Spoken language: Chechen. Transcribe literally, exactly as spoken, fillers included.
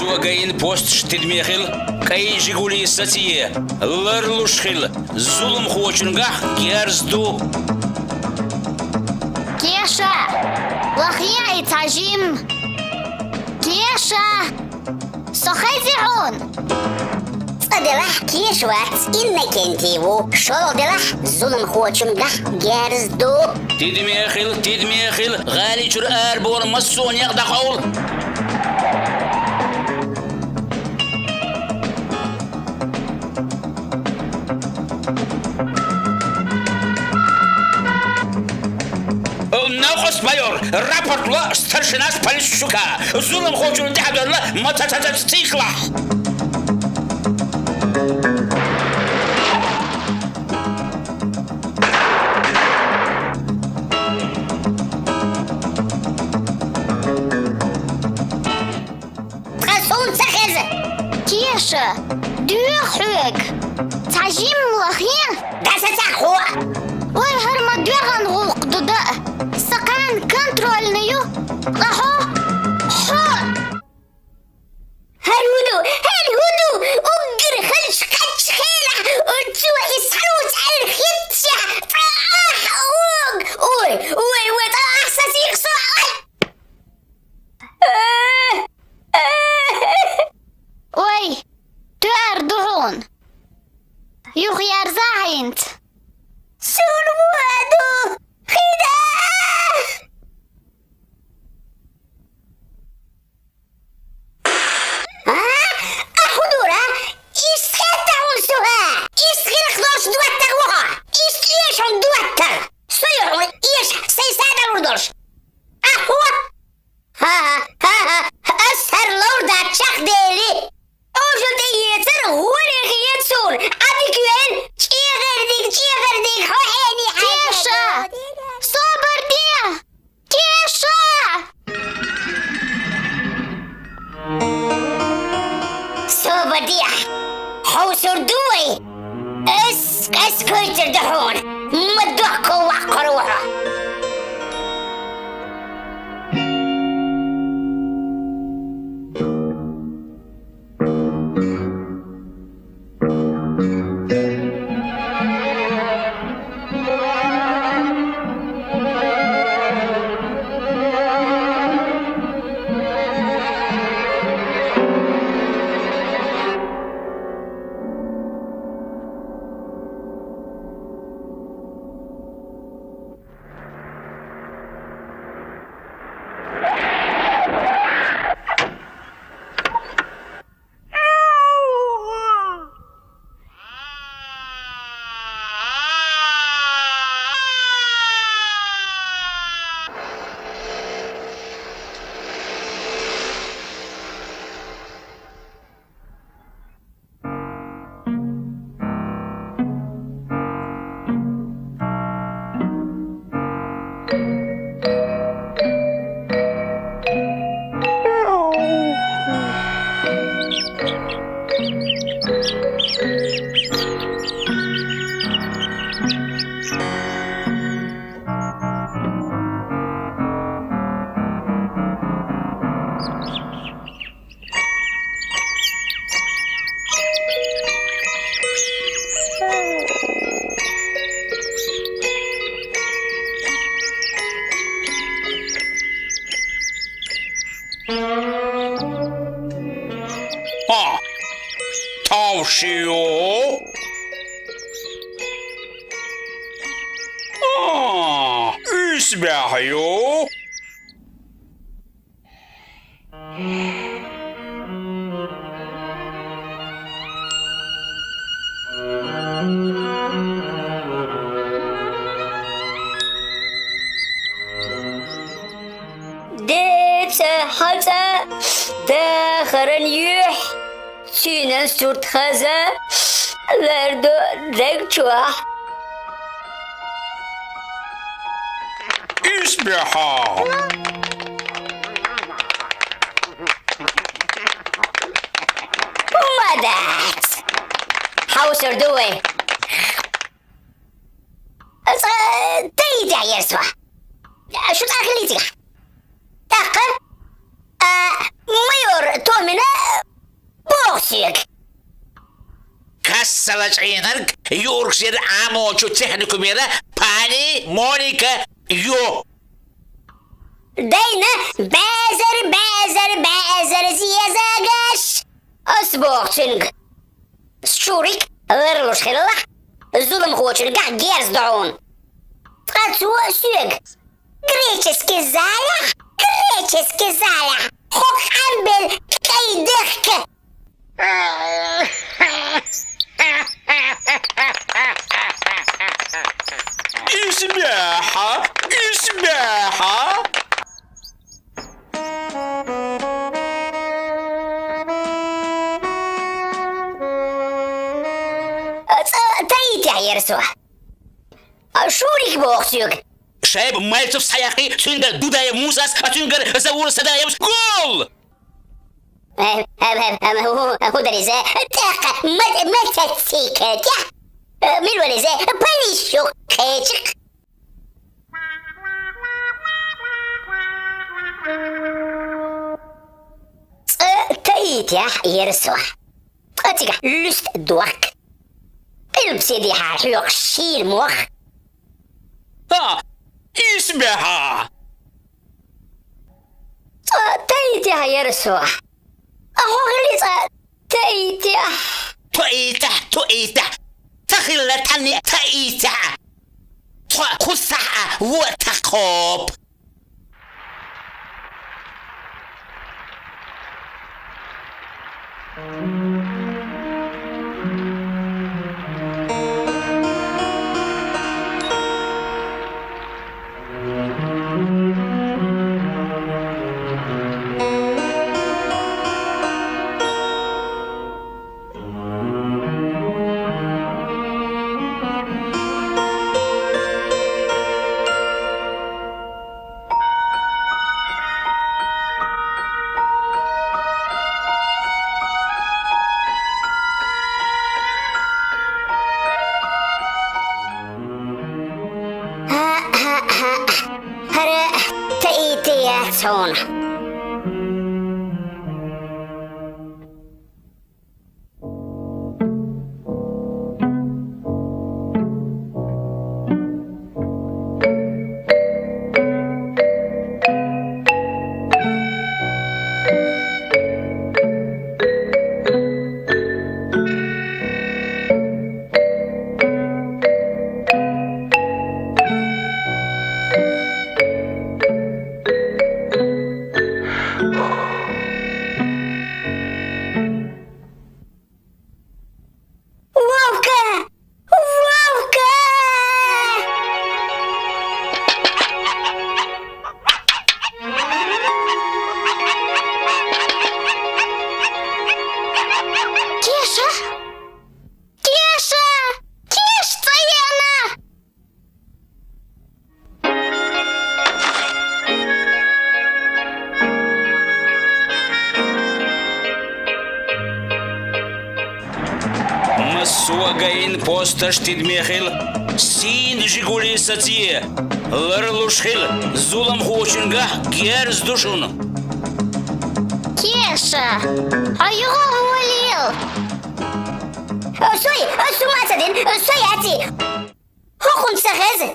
Цо гайна посташ тидаме хила кӀай «Жигули» сацае, ларлуш хила, зуламхочунгахь герз ду. Кеша, лахъе и цхьа жимма. Кеша, со хези хьуна. Цкъа делахь кеша вац Иннокентий ву, шолгӀа делахь зуламхочунгахь герз ду. Тидаме хила, тидаме хила, гӀали чура арабовла массо а некъ дӀакъовла. Новкъост, майор, рапорт ло старшинас полис шуга. Зуламхочунна тӀехьадоьрла мотоциклахь. Тхан суна ца хеза. Кеша, доьху хьоьга. Цхьа жимма лахъе. ДӀасацӀахь хьо. Ой, хӀара ма доьгӀан гӀуллакх ду дан. Са кхана контрольный ю. Ткъа хьо? Хьо. ХӀара хӀун ду? ХӀара хӀун ду? Уггар халча кхачча хилахь, урчо и схьарвуц аьлла хетча, тӀаккха уг. Ой, ой, ой, тӀаккха сасийх со, ой. Ой, тоьар ду хьуна. Юха ерза хьайнца. Суна вон ду, хида! А? Ахьа дура? Иштта хетта хьуна суха? Иштта хиларх долуш доттагӀа ву хьо? Иштта эша хьуна доттагӀа? Со ю хьуна эша, сайн сагӀа лур долуш? Ахьа? ХӀа-хӀа, хӀа-хӀа, ас хӀара ловр дац чекхдели. Ожа тӀеэцар гӀоре хета суна, Ӏадика вен, чӀегӀардиг, чӀегӀардиг, хьо хьенехьа. Кеша! Собар де! Кеша! Собар де! Хьовсур ду вай! Ас, ас кхоьйтур ду хьуна, ма дохко ваккхур ву хьо. А, тавшийо. А, исбаьхьийо. Деца хьаца дахаран юьхь, цуьнан сурт хаза лардо даг чохь. Исбаьхьа! Ма дац! Хьовсур ду вай! Аса тайитехь ерза. Шу цӀа хилийцигахь. ТӀаккха, а, майор Томина соьга. Кассала чӀенарг юургшера Ӏамочу техникумера пани Моника ю. Дайна, базар, базар, базар, зезагаш! Ас боху цуьнга. Шурик ларлуш хилалахь, зуламхочуьнгахь герз до хьуна. Ткъа цо соьга: «Греческий залехь, греческий залехь, хӀокху къамбел кӀайн дехка!» Исбаьхьа! Исбаьхьа! ЦӀа таийтехь яра со. Шурик боху соьга. Шайба Мальцев схьаяккхий, цуьнгара Дудаев Мусас, а цуьнгара Заур Садаевс. Гол! Э, э, э, э, хӀу, хӀу дара иза? ТӀаккха мо-, мотоцикл тӀехь? Э, мила вара иза? Полисчух кхечикх. ЦӀа таийтехь яра со. Ткъа цигахь луьста дохка. Къилбаседехьара хьоькхуш шийла мох. ХӀа, исбаьхьа! ЦӀа таийтехь яра со. Ахьо хили цӀа таийтехь. Тоийтехь, тоийтехь. Ца хилла тхьанне таийтехь. Тхо кху сахьа вон тхакхоп. ХӀара таийти яц хьуна. Вовка! Вовка! Кеша! Кеша! Кеш, цӀа еана! Массо а гайин посташ тидаме хила, сийна «Жигули» саце, ларлуш хила, зуламхочуьнгахь герз ду шуна. Кеша, хьо юха а волийла! Сой, со ма ца дина, со яций! ХӀокхунна ца хеза,